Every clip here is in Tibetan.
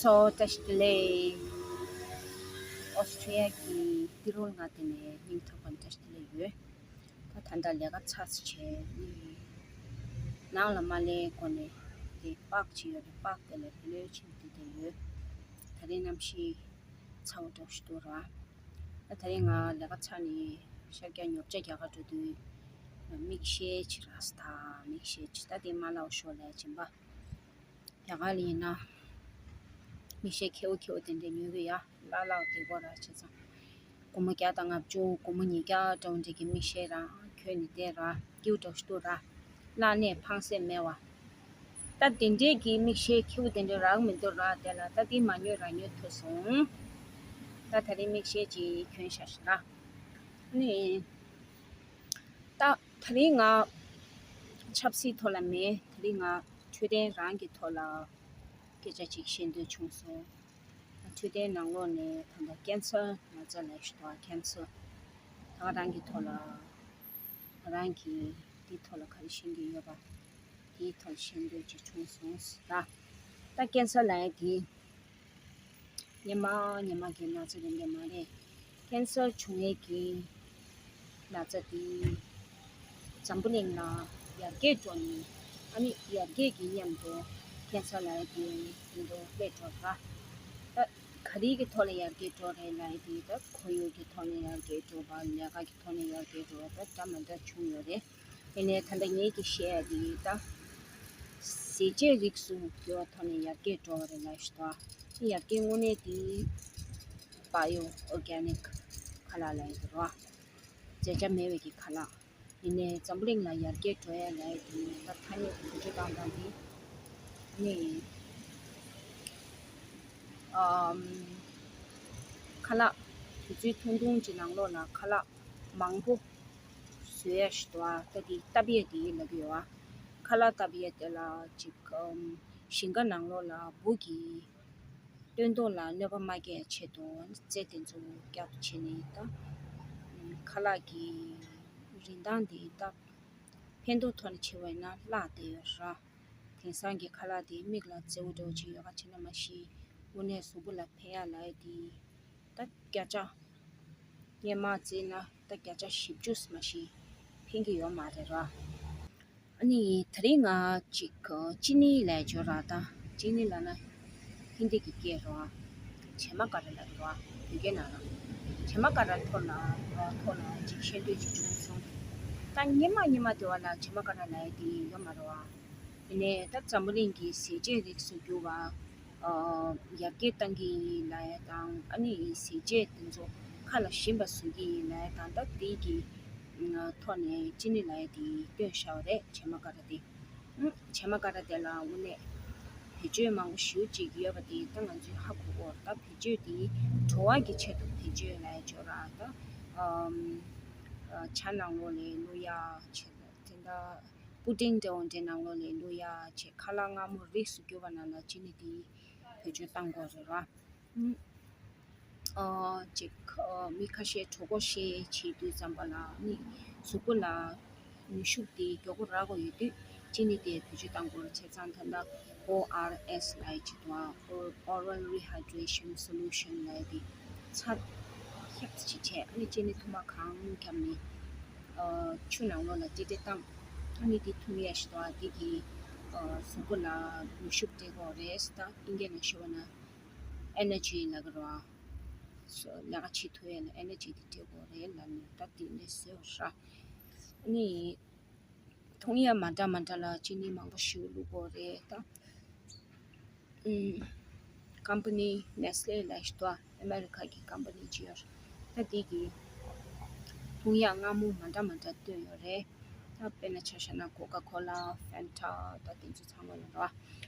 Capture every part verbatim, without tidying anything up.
ཨོ་བཀྲ་ཤིས་བདེ་ལེགས། ཨོ་སི་ཁྲུ་ལི་ཡ་གི་ཏི་རོལ་ང་དེ་ནས་སྙིང་ཐག་པ་ནས་བཀྲ་ཤིས་བདེ་ལེགས་ཡོད། ད་ད་ལྟ་ལས་ཀ་ཚར་ཚར་བྱས་ནས་ནང་ལ་མ་སླེབས་གོང་ནས་དེ་པག་ཅིག་ཡོད་རེད། པག་དེ་ལ་ལྷོད་ལྷོད་བྱས་ནས་བསྡད་བསྡད་ཡོད། ད་རེས་གནམ་གཤིས་ཚ་བོ་འདྲ་ཞིག་འདུག་ར། ད་ད་རེས་ང་ལས་ཀ་ཚར་ནས་ཤར་རྒྱག་ཉོ་ཆ་རྒྱག་ག་འགྲོ་དུས་མིག་ཤེལ་ཅིག་རག་སོང་། ད་མིག་ཤེལ་ཅིག་ད་དེ་མ་བརླག་ཤོག་ལབ་བྱས་པ། རྒྱ་གར་ལ་ཡིན་ན་མིག་ཤེལ་ཁེའུ་ཁེའུ་དེ་འདྲ་ཉོས་ཀྱི་ཡ། བརླག་བརླག་དེ་གོ་ར་བྱས་ཙང་། སྒོར་མོ་བརྒྱ་དང་ལྔ་བཅུ། སྒོར་མོ་ཉིས་བརྒྱ་འདྲ་བོ་འདྲ་གི་མིག་ཤེལ་ར་གྱོན་ནས་བསྡད་ར། སྐྱིད་པོ་འདྲ་ཞིག་འདུག་ར། བརླག་ནས་ཕངས་སེམས་མེད་པ། ད་དེ་འདྲའི་གི་མིག་ཤེལ་ཁེའུ་དེ་འདྲ་རག་མི་འདུག་ར། དེ་ལ་ད་དེ་མ་ཉོས་ར་ཉོ་ཐུབ་སོང་། ད་ད་རེས་མིག་ཤེལ་ཅིག་གྱོན་བཞག་ཤག་ར། ནི། ད་ད་རིང་ང་ཆབ་སྲིད་ཐོག་ལ་མེད། ད་རིང་ང་འཕྲོད་བསྟེན་རང་གི་ཐོག་ལ་སྐད་ཆ་ཅིག་བཤད་འདོད་བྱུང་སོང་། འཕྲོད་བསྟེན་ནང་ལོགས་ནས་ད་ལྟ་ཀན་སར་ན་ཚ་ལབ་ཤག་ད་ཀན་སར། ད་རང་གི་ཐོག་ལ་རང་གི་འདི་ཐོག་ལ་ག་རེ་ཤེས་ཀྱི་ཡོད་པ། དེའི་ཐོག་ཤེས་འདོད་ཅིག་བྱུང་སོང་ཟེར། ད་ད་ཀན་སར་ལབ་ཡ་དེ་སྔོན་མ་སྔོན་མ་གི་ན་ཚ་རེད་འདྲ་མ་རེད། ཀན་སར་བྱུང་ཡས་ཀྱི་ན་ཚ་དེ་འཛམ་བུ་གླིང་ལ་ཡར་རྒྱས་འགྲོ་ནས། ཨ་ནི་ཡར་རྒྱས་ཀྱི་མཉམ་དུ་ཀན་སར་ལབ་ཡ་དེ་དེ་འདྲ་སླེབས་འགྲོ་ར། ད་ག་རེ་གི་ཐོག་ལ་ཡར་རྒྱས་འགྲོ་རེད་ལབ་ཡ་དེ། ད་ཁོར་ཡུག་གི་ཐོག་ནས་ཡར་རྒྱས་འགྲོ་བ། ལས་ཀ་གི་ཐོག་ནས་ཡར་རྒྱས་འགྲོ་བ། ད་འདྲ་མི་འདྲ་བྱུང་ཡོད་རེད། དེ་ནས་ད་ལྟ་ངེད་ཀྱིས་བཤད་ཡ་དེ་ད་ཟས་བཅད་རིགས་སུ་གྱུར་བ་ཐོག་ནས་ཡར་རྒྱས་འགྲོ་བ་རེད་ལབ་ཤག་ད། ཡར་རྒྱས་དངོས་གནས་དེ་བ་ཡོ་ཨོར་གྷ་ནིག་ཁ་ལག་ལབ་ཡ་དེ་རེད་བ། རྫས་ཆ་མེད་པའི་གི་ཁ་ལག། ཡིན་ནའི་འཛམ་བུ་གླིང་ལ་ཡར་རྒྱས་འགྲོ་ཡ་ལབ་ཡ་དེ་ད་ཐ་སྙད་དེ་བེད་སྤྱོད་བཏང་སྟངས་དེ་ནི། ཨམ། ཁ་ལག་དུས་ཚོད་ཐུང་ཐུང་གི་ནང་ལོགས་ལ་ཁ་ལག་མང་པོ་བཟོ་ཡ་ཞིག་འདུག་ཨ། ད་དེ་བཏབ་ཡས་དེ་ལབ་ཀྱི་ཡོད་ཨ། ཁ་ལག་བཏབ་ཡས་དེ་ལ་ཅིག་ཨམ། ཞིང་ཁ་ནང་ལོགས་ལ་འབུ་གི་སྟོན་ཐོག་ལ་གནོད་པ་མ་སྐྱེལ་ཆེད་དུ་རྫས་དེ་ཚོ་རྒྱག་བྱས་ནས། ད་ཁ་ལག་གི་རིན་ཐང་དེ་ད་ཕན་ཐོགས་ཐོག་ནས་བྱས་པ་ཡིན་ན་བརླག་བསྡད་ཡོད་ར། དེང་སང་གི་ཁ་ལག་དེ་མིག་ལ་མཛེས་པོ་འདྲ་བོ་ཅིག་ཡོད་ག་བྱས་ན་མ་གཞི་དངོས་གནས་གཟུགས་པོ་ལ་ཕན་ཡ་ལབ་ཡ་དེ་ད་བརྒྱ་ཆ་སྔོན་མ་བརྩིས་ན་ད་བརྒྱ་ཆ་བཞི་བཅུ་མ་གཞི་ཕན་གྱི་ཡོད་མ་རེད་ར། ཨ་ནི་དེ་རིང་ང་ཅིག་ཅི་ནི་ལབ་ཡ་ཅིག་ཡོད་ར། ད་ཅི་ནི་ལབ་ན་ཧིན་དི་གི་སྐད་རེད་བ། བྱེ་མ་ཀ་ར་ལབ་ཀྱི་རེད་བ། བོད་སྐད་ནང་ལ་བྱེ་མ་ཀ་ར་ཐོག་ལ་ཐོག་ལ་ཅིག་བཤད་འདོད་ཅིག་བྱུང་སོང་། ད་སྔོན་མ་སྔོན་མ་དེ་བ་ལ་བྱེ་མ་ཀ་ར་ལབ་ཡ་དེ་ཡོད་མ་རེད་བ། དེ་ནས་ད་འཛམ་བུ་གླིང་གི་ཟས་བཅད་རིགས་སུ་གྱུར་པ། ཨ། ཡར་རྒྱས་གཏང་གི་ཡིན་ལབ་ཡ་དང་། ཨ་ནི་ཟས་བཅད་དེ་ཚོ་ཁ་ལ་ཞིམ་པ་བཟོ་གི་ཡིན་ལབ་ཡ་དང་། ད་དེ་གི་ཐོག་ནས་ཅི་ནི་ལབ་ཡ་དེ་བཏོན་བཞག་པ་རེད། བྱེ་མ་ཀ་ར་དེ། ཨུ། བྱེ་མ་ཀ་ར་དེ་ལ་དངོས་གནས་བེད་སྤྱོད་མང་པོ་ཞེ་པོ་ཅིག་ཡོད་པ་དེ་ད་ང་ཚོས་ཧ་གོ་གི་ཡོད་རེད། ད་བེད་སྤྱོད་དེ་བྲོ་བ་གི་ཆེད་དུ་བེད་སྤྱོད་ལབ་ཡ་ཅིག་ཡོད་ར། ད་ཨམ། ཨ། ཇ་ནང་ལོགས་ལ་བླུག་ཡ་བྱས། དེ་འདྲ་པུ་ཏིང་འདྲ་བོ་འདྲའི་ནང་ལོགས་ལ་བླུག་ཡ་བྱས། ཁ་ལག་མངར་མོ་རིགས་སུ་གྱུར་པ་ནང་ལ་ཅི་ནི་དེ་བེད་སྤྱོད་གཏང་དགོས་རེད་ར། ཨ། ཅིག་ཨ། མི་ཁ་ཤས་གྲོད་ཁོག་བཤལ་བྱེད་དུས་ཙམ་པ་ལ་ནི་གཟུགས་པོ་ལ་ནུས་ཤུགས་དེ་མགྱོགས་པོ་རག་དགོས་ཡོད་དུས་ཅི་ནི་དེ་བེད་སྤྱོད་གཏང་དགོས་རེད། བྱས་ཙང་ད་ལྟ་ཨོ་ཨར་ཨེས་ལབ་ཡ་ཅིག་འདུག་ཨ། Oral Rehydration Solution ལབ་ཡ་དེ་ཚྭ་ཧྲིག་ཅིག་བྱས། ཨ་ནི་ཅི་ནི་ཐུར་མ་གང་བརྒྱབ་ནས། ཨ། ཆུ་ནང་ལོགས་ལ་ཏིག་ཏིག་བཏང་། ཨ་ནི་དེ་འཐུང་ཡ་ཞིག་འདུག་ཨ། དེ་གིས། ཨ། གཟུགས་པོ་ལ་ནུས་ཤུགས་སྤྲད་ཀྱི་ཡོད་རེད། ད་ཨིན་སྐད་ནང་ཞུས་པ་ན་ཨེ་ནར་ཇི་ལབ་ཀྱི་རེད་བ། སོ། ལས་ཀ་བྱེད་ཐུབ་ཡ་ལ་ཨེ་ནར་ཇི་དེ་སྤྲད་ཀྱི་ཡོད་རེད་ལབ་ནས། ད་དེ་ནས་བཟོས་པ་ར། ཨ་ནི་འཐུང་ཡ་མ་འདྲ་མ་འདྲ་ལ་ཅི་ནི་མང་པོ་ཞིག་བླུགས་ཀྱི་ཡོད་རེད་ད། ཨུམ། ཀམ་པ་ནི་ནེས་ལེ་ལབ་ཡ་ཞིག་འདུག་ཨ། ཨ་མེ་རི་ཁ་གི་ཀམ་པ་ནི་ཅིག་ཡོད་རེད། ད་དེ་གིས་འཐུང་ཡ་མངར་མོ་མ་འདྲ་མ་འདྲ་བཏོན་ཡོད་རེད། ད་དཔེར་ན་ཆ་བཞག་ན་ཀོ་ཀ་ཀོ་ལ། ཧྥན་ཊ། ད་དེ་ཚོ་ཚང་མ་ཡོད་རེད་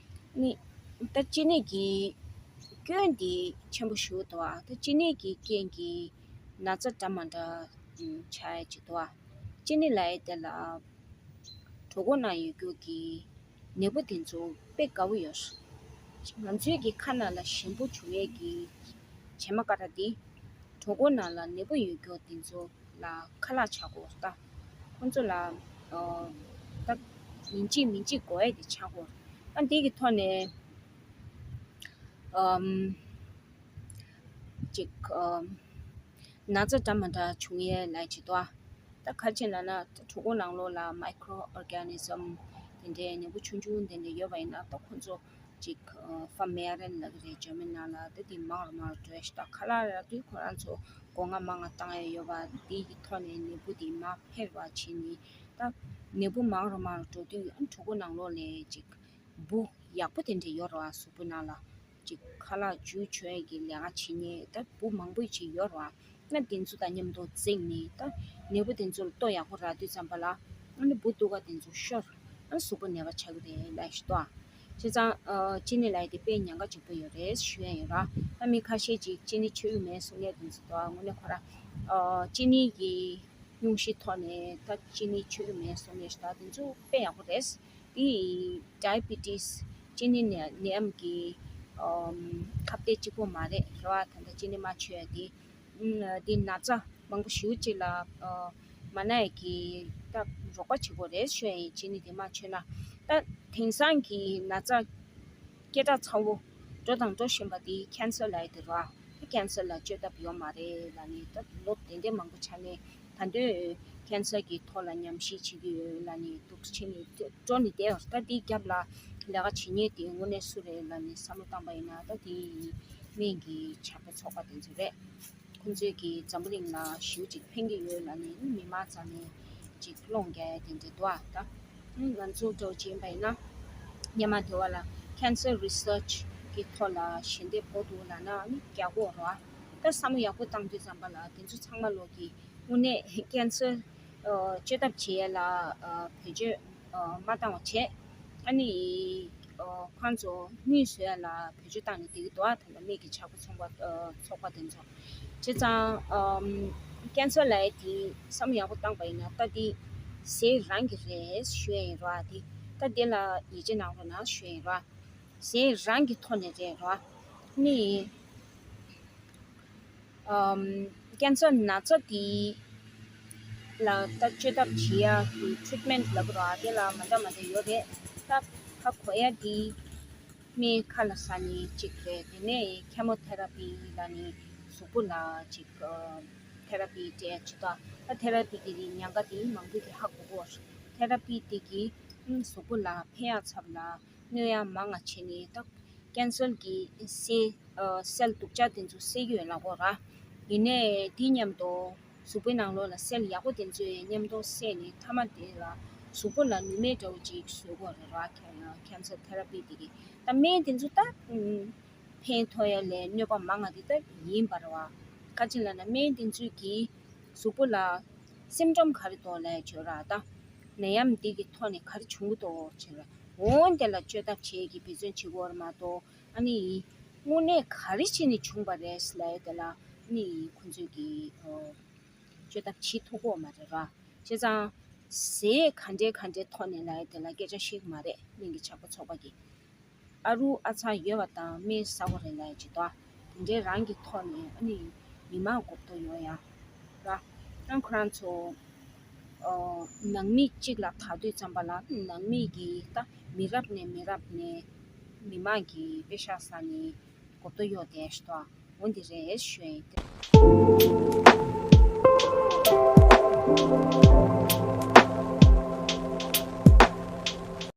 བ། ནི་ད་ཅི་ནི་གི་སྐྱོན་དེ་ཆེན་པོ་ཞིག་འདུག་ཨ། ད་ཅི་ནི་གི་རྐྱེན་གྱིས་ན་ཚ་འདྲ་མ་འདྲ་ཆགས་ཡ་ཅིག་འདུག་ཨ། ཅི་ནི་ལབ་ཡ་དེ་ལ་གྲོད་ཁོག་ནང་ཡོད་རྒྱུ་གི་ནད་འབུ་དེ་ཚོ་དཔེ་དགའ་བོ་ཡོད། ང་ཚོའི་གི་ཁ་ནང་ལ་ཞིམ་པོ་བྱུང་ཡས་ཀྱི་བྱེ་མ་ཀ་ར་དེ་གྲོད་ཁོག་ནང་ལ་ནད་འབུ་ཡོད་རྒྱུ་དེ་ཚོ་ལ་ཁ་ལག་ཆགས་ཀྱི་ཡོད་ད། ཁོང་ཚོ་ལ་ཨོ་ད་ཉིན་གཅིག་མིན་གཅིག་དགོས་ཡས་དེ་ཆགས་ཀྱི་ཡོད། ཨ། འདི་གི་ཐོག་ནས་ ཨམ། ཅིག་ཨམ། ན་ཚ་འདྲ་མི་འདྲ་བྱུང་ཡས་ལ་ཅིག་ཏོ། ད་ག་རེ་ལབ་ན་ད་གྲོད་ཁོག་ནང་ལོགས་ལ་མའི་ཀྲོ་ཨོར་ག་ནི་ཟམ་དེ་འདྲའི་ནད་འབུ་ཆུང་ཆུང་དེ་འདྲ་ཡོད་པ་ཡིན་ན་ད་ཁོ་ཚོ་ཅིག་ཕར་མེ་ཡ་རན་ལབ་ཀྱི་རེད་ཇར་མན་ནང་ལ། ད་དེ་མང་རུ་མང་རུ་འགྲོ་ཡས་ཞིག་ད་ཁ་ལག་རག་དུས་ཁོ་རང་ཚོ་སྒོ་ང་མང་ང་བཏང་ཡས་ཡོད་པ་དེ་གི་ཐོག་ནས་ནད་འབུ་དེ་མར་འཕེལ་བ་བྱས་ནས། ད་ནད་འབུ་མང་རུ་མང་རུ་འགྲོ་དུས་ཨ་གྲོད་ཁོག་ནང་ལོགས་ལ་ཅིག་འབུ་ཡག་པོ་དེ་འདྲ་ཡོད་རེད་བ། གཟུགས་པོ་ནང་ལ་ཅིག་ཁ་ལག་འཇུ་བཅུག་ཡས་ཀྱི་ལས་ཀ་བྱེད་མཁན་ད་འབུ་མང་པོ་ཅིག་ཡོད་རེད་བ། ཨ་དེ་ཚོ་དང་མཉམ་དུ་འཛིང་ནས་ད་ནད་འབུ་དེ་ཚོ་ལ་ལྟོ་ཡག་པོ་རག་དུས་ཙམ་པ་ལ་ཨ་ནི་འབུ་དུག་ཁ་དེ་ཚོ་ཤོར། ཨ་གཟུགས་པོ་ནད་པ་ཆགས་ཀྱི་རེད་ལབ་ཞིག་ཏོ། བྱས་ཙང་ཨ་ཅི་ནི་ལབ་ཡས་དེ་དཔེ་ཉེན་ཁ་ཆེན་པོ་ཡོད་རེད་ཞུ་ཡས་ཡིན་ར། ཨ་མི་ཁ་ཤས་ཅིག་ཅི་ནི་མཆོད་ཀྱི་མེད་གསུང་མཁན་དེ་ཚོ་ཏོ། དངོས་གནས་ཁོ་རང་ཨ་ཅི་ནི་གི་སྙུང་གཞི་ཐོག་ནས་ད་ཅི་ནི་མཆོད་ཀྱི་མེད་གསུང་མཁན་ཞིག་ད་དེ་ཚོ་དཔེ་ཡག་པོ་རེད། དེ་ཡིས་ཌའི་བི་ཊི་སི་ཅི་ནི་ནད་ནད་ཡམས་ཀྱི་ཨམ་ཁ་གཏད་གཅིག་པོ་མ་རེད་རེད་བ། ད་ལྟ་ཅི་ནི་མ་མཆོད་ཡས་དེ་ཨམ་དེ་ན་ཚ་མང་པོ་ཞེ་པོ་ཅིག་ལ་ཨ་མ་ན་ཡས་ཀྱི་ད་རོགས་པ་བྱེད་དགོས་རེད་ཞུ་ཡས་ཡིན། ཅི་ནི་དེ་མ་མཆོད་ན་ད་དེང་སང་གི་ན་ཚ་སྐད་གྲགས་ཚ་བོ་འགྲོ་དང་འགྲོ་བཞིན་པ་དེ་ཁེན་སར་ལབ་ཡས་དེ་རེད་བ། ད་ཁེན་སར་ལ་བཅོས་ཐབས་ཡོད་མ་རེད་ལབ་ནས་ད་ལོ་དེ་འདྲའི་མང་པོ་ཆགས་ནས་ད་དུང་ཁེན་སར་གྱི་ཐོག་ལ་ཉམས་ཞིབ་བྱེད་ཀྱི་ཡོད་ལབ་ནས་འདུག་ཕྱིན་ནས་འགྲོ་ནས་བསྡད་ཡོད་རེད། ད་དེའི་རྒྱབ་ལ་ལས་ཀ་བྱེད་མཁན་དེ་དངོས་གནས་སུ་རེད་ལབ་ནས་བསམ་བློ་བཏང་པ་ཡིན་ན་ད་དེ་སྨན་གྱི་ཕྱུག་པོ་ཚོགས་པ་དེ་ཚོ་རེད། ཁོང་ཚོས་ཀྱིས་འཛམ་བུ་གླིང་ལ་ཞེ་པོ་ཅིག་ཕན་གྱི་ཡོད་ལབ་ནས་མི་མང་རྩ་ནས་ཅིག་སློང་རྒྱག་ཡ་དེ་འདྲ་འདུག་ཨ། ད་ང་ཚོ་འདྲ་བོ་ཅིག་ཡིན་པ་ཡིན་ན་སྔོན་མ་དེ་བ་ལ་ཁེན་སར་རི་སར་ཆི་གི་ཐོག་ལ་ཞལ་འདེབས་དགོས་འདུག་ལབ་ན་ནི་རྒྱག་དགོས་རེད་བ། ད་བསམ་བློ་ཡག་པོ་བཏང་དུས་ཙམ་པ་ལ་དེ་ཚོ་ཚང་མ་ལོག་གིས་དངོས་གནས་ཁེན་སར་ཨ་བཅོས་ཐབས་བྱེད་ཡ་ལ་ཨ་བེད་སྤྱོད་ཨ་མ་བཏང་བ་བྱས། ཨ་ནི་ཨ་ཁོང་ཚོ་དངུལ་བཟོ་ཡ་ལ་བེད་སྤྱོད་བཏང་ནས་བསྡད་ཀྱི་འདུག་ཨ། ད་ལྟ་སྨན་གྱི་ཕྱུག་པོ་ཚོགས་པ་ཨ་ཚོགས་པ་དེ་ཚོ། བྱས་ཙང་ཨམ་ཁེན་སར་ལབ་ཡ་དེ་བསམ་བློ་ཡག་པོ་བཏང་པ་ཡིན་ན་ད་དེ་ཟས་རང་གི་རེད་ཞུ་ཡ་ཡིན་ར། དེ་ད་དེ་ལ་ཡིད་ཆེས་གནང་རོགས་གནང་ཞུ་ཡ་ཡིན་ར། ཟས་རང་གི་ཐོག་ནས་རེད་ར། ནི། ཨམ། ཁེན་སར་ན་ཚ་དེ་ལ་ད་བཅོས་ཐབས་བྱེད་ཡ་གི་ཊི་རི་ཊི་མེན་ཊི་ལབ་དགོས་རེད་བ། དེ་ལ་མ་འདྲ་མ་འདྲ་ཡོད་རེད། ད་ད་གོ་ཡ་དེ་སྨན་ཁ་ལག་ཟ་ནི་གཅིག་རེད། དེ་ནས་ཁེ་མོ་ཐེ་ར་པི་ལབ་ནི་གཟུགས་པོ་ལ་ཅིག་ཨ་ཐེ་ར་པི་སྤྲད་ཡ་ཅིག་ད་ད་ཐེ་ར་པི་དེ་གི་ཉེན་ཁ་དེ་མང་པོ་གིས་ཧ་གོ་གོ། ཐེ་ར་པི་དེ་གིས་གཟུགས་པོ་ལ་ཕན་ཡ་ཚབ་ལ་གནོད་ཡ་མང་ང་བྱས་ནས་ད་ཁེན་སར་གྱི་སེལ་ཨ་སེལ་སྡུག་ཅག་དེ་ཚོ་སེལ་གྱི་ཡོད་ལབ་དགོས་ར། ཡིན་ནའི་དེ་མཉམ་དུ་གཟུགས་པོའི་ནང་ལོགས་ལ་སེལ་ཡག་པོ་དེ་ཚོ་ཡང་མཉམ་དུ་བསད་ནས་མཐའ་མ་དེ་ལ་གཟུགས་པོ་ལ་ནུས་མེད་འདྲ་བོ་ཅིག་བཟོ་གི་ཡོད་རེད་ར། ཁེ་ཁེན་སར་ཐེ་ར་པི་དེ་གི་ད་སྨན་དེ་ཚོ་ད་ཨུམ་ཕན་ཐོགས་ཡ་ལས་གནོད་པ་མང་ང་དེ་ད་ཡིན་པ་རེད་བ། ག་ཅི་ལབ་ན་སྨན་དེ་ཚོས་ཀྱིས་གཟུགས་པོ་ལ་སིམ་ཊོམ་ག་རེ་འདུག་ལབ་བྱས་ར། ད་ནད་ཡམས་འདི་གི་ཐོག་ནས་ག་རེ་བྱུང་གི་འདུག་བྱས་ར། འོ་དེ་ལ་བཅོས་ཐབས་བྱེད་ཀྱི་འབད་བརྩོན་བྱེད་དགོས་རེད་མ་གཏོགས། ཨ་ནི་དངོས་གནས་ག་རེ་བྱས་ནས་བྱུང་བ་རེད་ལབ་ཡ་དེ་ལ་ཨ་ནི་ཁོང་ཚོས་ཀྱིས་ཨོ་བཅོས་ཐབས་བྱེད་ཐུབ་ཀྱི་ཡོད་མ་རེད་ར། བྱས་ཙང་ཟས་ག་འདྲའི་ག་འདྲའི་ཐོག་ནས་ལབ་ཡ་དེ་ལ་སྐད་ཆ་བཤད་ཀྱི་མ་རེད། སྨན་གྱི་ཕྱུག་པོ་ཚོགས་པ་གིས། ཨ་རུ་ཨ་ཚ་ཡོད་པ་དང་སྨན་ཟ་དགོས་རེད་ལབ་ཡ་ཅིག་འདུག་ཨ། དེ་འདྲའི་རང་གི་ཐོག་ནས་ཨ་ནི་མི་མང་གོ་བརྡ་ཡོང་ཡ་ར། ཡང་ཁོ་རང་ཚོ་ཨོ་ནང་མི་གཅིག་ལ་ཐག་དུས་ཙམ་པ་ལ་ནང་མི་གི་ད་མི་རབས་ནས་མི་རབས་ནས་མི་མང་གི་པེ་ཤག་ཟ་ནས་གོ་བརྡ་ཡོད་དེ་ཞིག་འདུག་ཨ། འོ་འདི་རེད་ཞུ་ཡ་ཡིན།